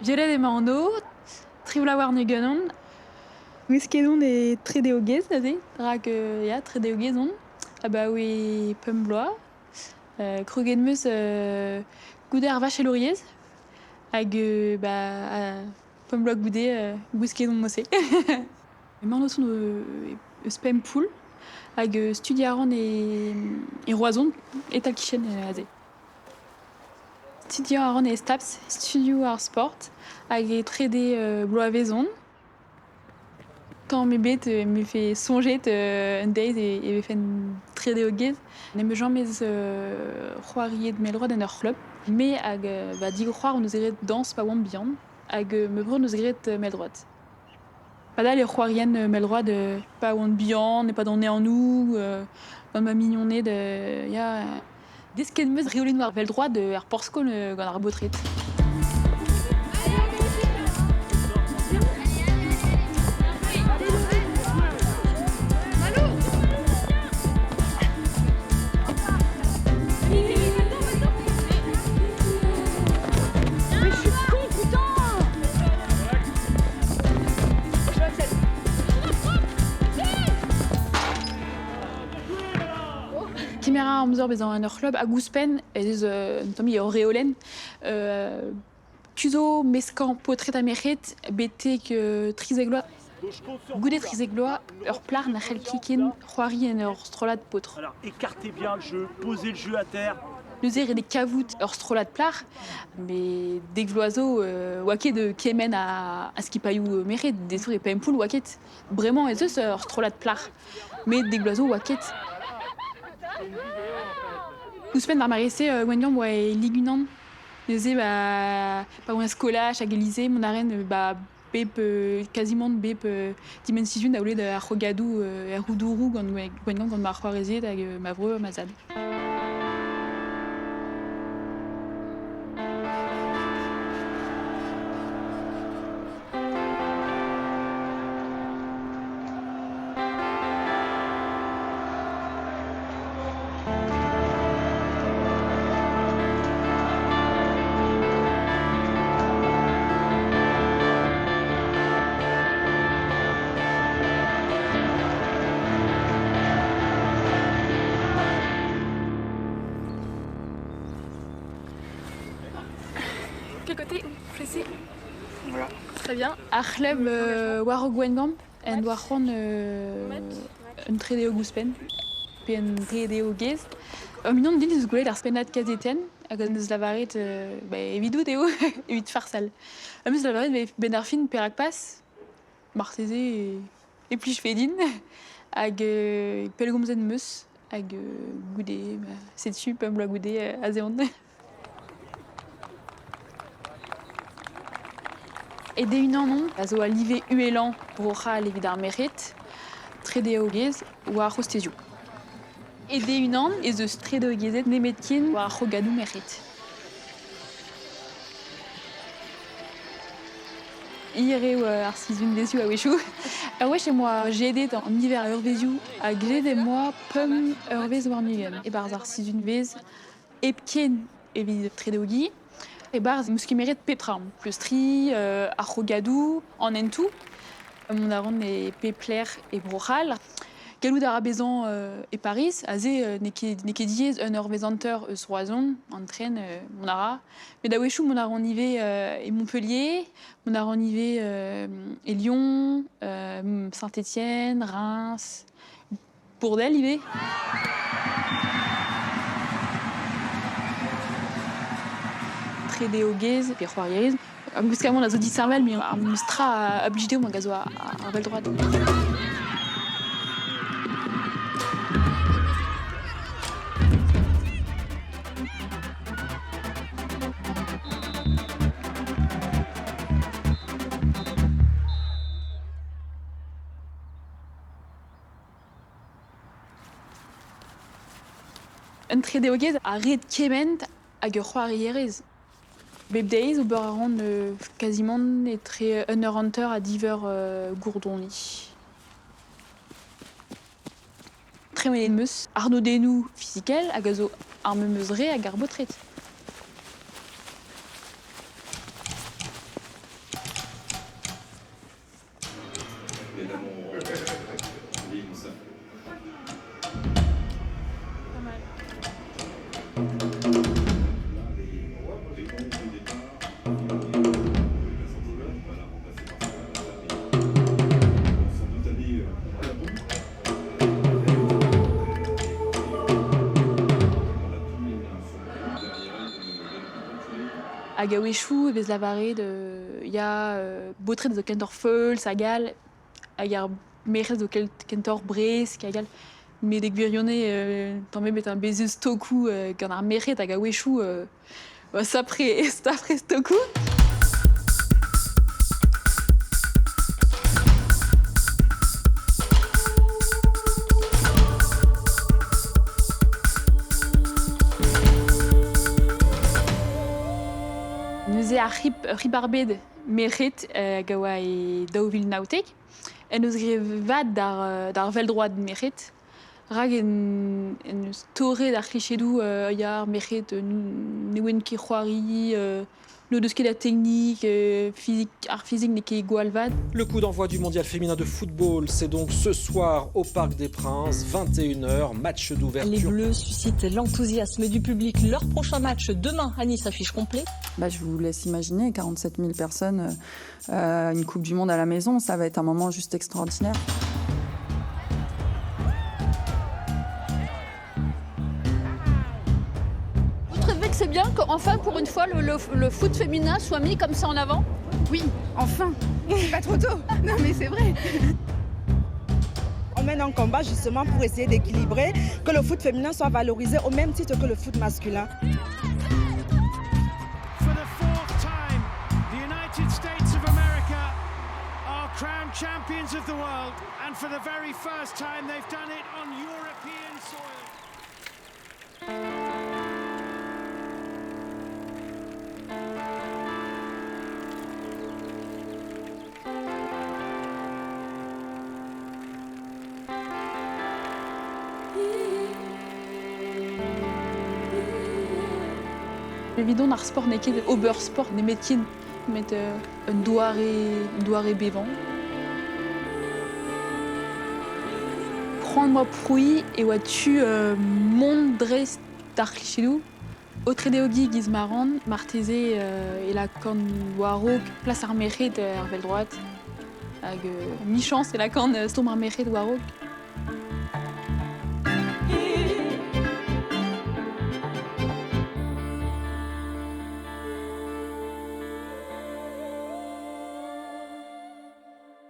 Violette emañ an nor, tri vloaz warn-ugent on. Gwisket on e tredeogez neuze, rak ya, tredeogez on abaoe pemp bloaz. Kroget 'm eus goude ar vachelouriezh hag bah pemp bloaz goude gwisket on mod-se. Emaon o tont eus Pempoull hag studiañ a ran e Roazhon, e-tal-kichen aze. Studiañ a ran e STAPS, studioù ar sport, hag e trede bloavezh on. Tamm ebet em efe soñjet un deiz e vefen tredeogez. N'em eus james c'hoariet mell-droad en ur c'hlub. Me hag va div c'hoar hon eus graet dañs pa oamp bihan hag ma breur 'neus graet mell-droad. Padal e c'hoarien mell-droad pa oan bihan, e-pad an ehanoù, gant ma mignoned, ya. Desket 'm eus reolennoù ar vell-droad er porzh-skol gant ar baotred. Mais je suis con, putain. Kemer a amzer bezañ en ur c'hlub hag ouzhpenn ez eus un tammig ur reolenn. Tu zo meskañ paotred ha merc'hed betek 13 vloaz. Goude 13 vloaz, ur plac'h na c'hell ket ken c'hoari en ur strollad paotr. Alors écartez bien le jeu, posez le jeu à terre. Neuze ret eo kavout ur strollad plac'h, met dek vloaz zo oa ket kement a skipailhoù merc'hed, dezho e Pempoull oa ket. Bremañ ez eus ur strollad plac'h, met dek vloaz zo oa ket. Ouzhpenn d'ar mare-se, Gwengamp oa e Lig unan. Neuze ba pa oa skolaj hag e lise, mont a raen ba bep quasiment bep dibenn-sizhun da welet ar c'hrogadoù er roudourou gant Gwengamp gant ma c'hoarezed hag ma vreur, ma zad. Quel côté Plessis. Voilà. Très bien. Ar c'hlub war Gwengamp en doa c'hoant un tredeog ouzhpenn pe un dredeogez. Ur mignon din eus gwelet ar pennad kazetenn hag en deus lavaret ba, evidout eo evit farsal. Am eus lavaret ba, benn ar fin perak pas marteze e plijfe din hag pellgomzet 'm eus hag goude ba, setu pemp bloaz goude aze on. E de-unan on a zo al live uhelañ Bro-C'hall evit ar merc'hed, tredeogez war ar c'hostezioù. E de-unan ez eus tredeogezed nemetken war ar c'hrogadoù merc'hed. Hir eo ar sizhunvezhioù a-wechoù. Ur wech em boa jedet an niver a eurvezhioù ha graet em boa pemp eurvezh warn-ugent e-barzh ar sizhunvezh hepken evit tredeogiñ. E-barzh 'm eus kemeret pep tra, pleustriñ, ar c'hrogadoù, an hentoù. Mont a ran e pep lec'h e Bro-C'hall. Gallout a ra bezañ e Pariz. Aze n'eo ket n'eo ket diaes un eurvezh hanter eus Roazhon, an tren mont a ra. Met a-wechoù mont a ran ivez e Montpellier, mont a ran ivez e Lyon, Saint-Étienne, Reims, Bourdel ivez. Tredeogez pe c'hoarierez. Ar gwiskamant a zo disheñvel met ar memes tra a blij dezho hag a zo ar vell-droad. Un tredeogez a red kement hag ur c'hoarierez. Bep deiz ober a ran kazimant etre un eur hanter ha div eur gourdoniñ. Tremenet 'm eus arnodennoù fizikel hag a zo ar memes re hag ar baotred. Hag a-wechoù e vez lavaret ya baotred zo kentoc'h feuls hag all, hag ar merc'hed zo kentoc'h bresk hag all. Met e gwirionez tamm ebet un bez' stokoù gant ar merc'hed hag a-wechoù sapre, sapre stokoù. Neuze ar c'hib ar bed merc'hed hag a oa e 2019 en eus graet d'ar vell-droad merc'hed. Rak en eus torret ar c'hlichedoù ya ar merc'hed ne oant ket c'hoari, n'o deus ket la teknik, ar fizik n'eo ket gwall vat. Le coup d'envoi du mondial féminin de football, c'est donc ce soir au Parc des Princes, 21h, match d'ouverture. Les Bleus suscitent l'enthousiasme du public. Leur prochain match demain à Nice affiche complet. Bah, je vous laisse imaginer, 47 000 personnes, une Coupe du Monde à la maison, ça va être un moment juste extraordinaire. Vous trouvez que c'est bien qu'enfin, pour une fois, le foot féminin soit mis comme ça en avant ? Oui, enfin. C'est pas trop tôt. Non, mais c'est vrai. On mène un combat justement pour essayer d'équilibrer, que le foot féminin soit valorisé au même titre que le foot masculin. For the fourth time, the United States of America are crowned champions of the world, and for the very first time they've done it on European soil. Evidon ar sport n'eo ket ober sport nemetken, met un doare bevañ. C'hoant moa prouiñ e oa tu mont dreist d'ar klichedoù. Aotredeogi giz maran, marteze e lakan war-raok plas ar merc'hed ar vell-droad. Hag michañs e lakan stourm ar merc'hed war-raok.